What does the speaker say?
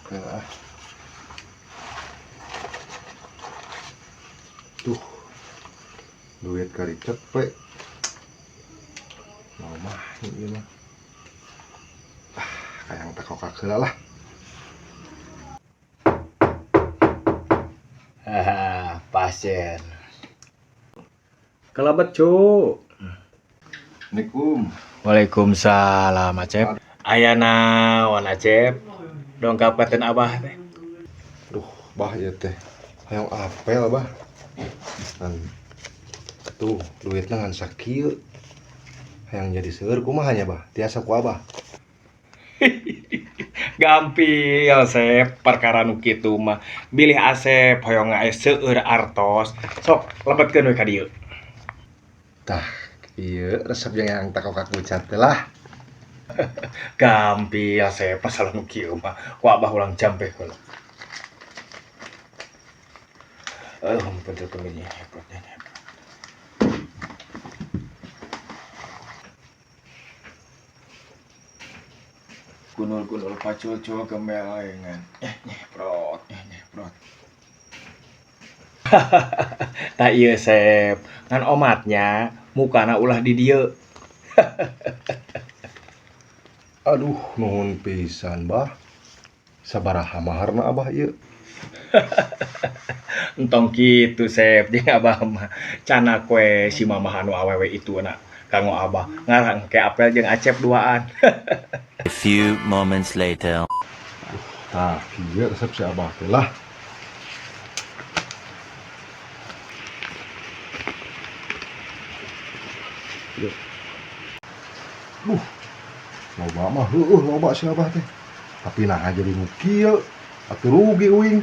Ya. Tuh, duit kali cepet. Mau mah ieu mah. Ah, kayang takokak heula lah. Haha, pasien. Kelabet, cu. Assalamualaikum. Waalaikumsalam, Acep. Aya naon, Acep? Dongkap katen Abah teh. Duh, bah ieu teh. Hayang apel, bah. Ngan tuh duitna ngan sakieu. Hayang jadi seueur kumaha nya, bah? Tiasa ku Abah. Gampil, Sep, perkara nu kitu mah. Bilih Asep hoyong aya seueur artos. Sok, lebetkeun we ka dieu. Tah, ieu resep jeung yang takokak bucat teh lah. Gampil, Sep, masalah nu kieu mah. Ku Abah ulang jampe heula. Bener kemini, hebatnya. Gunul-gunul pacul-cul gemelengan. Eh, nyeprot, eh, nyeprot. Tah ieu Sep, ngan omatnya mukana ulah di dieu. Aduh, nuhun pisan, bah. Sabaraha maharna Abah ieu? Entong kitu Sep, jeung Abah mah canak we si mamah anu awewe itu na kanggo Abah ngarang ke apel jeung Acep duaan. A few moments later. Tah, kieu resep si Abah teh lah. Duh, loba mah heueuh loba si Abah teh. Tapi nah jadi nu kieu, atuh rugi uing.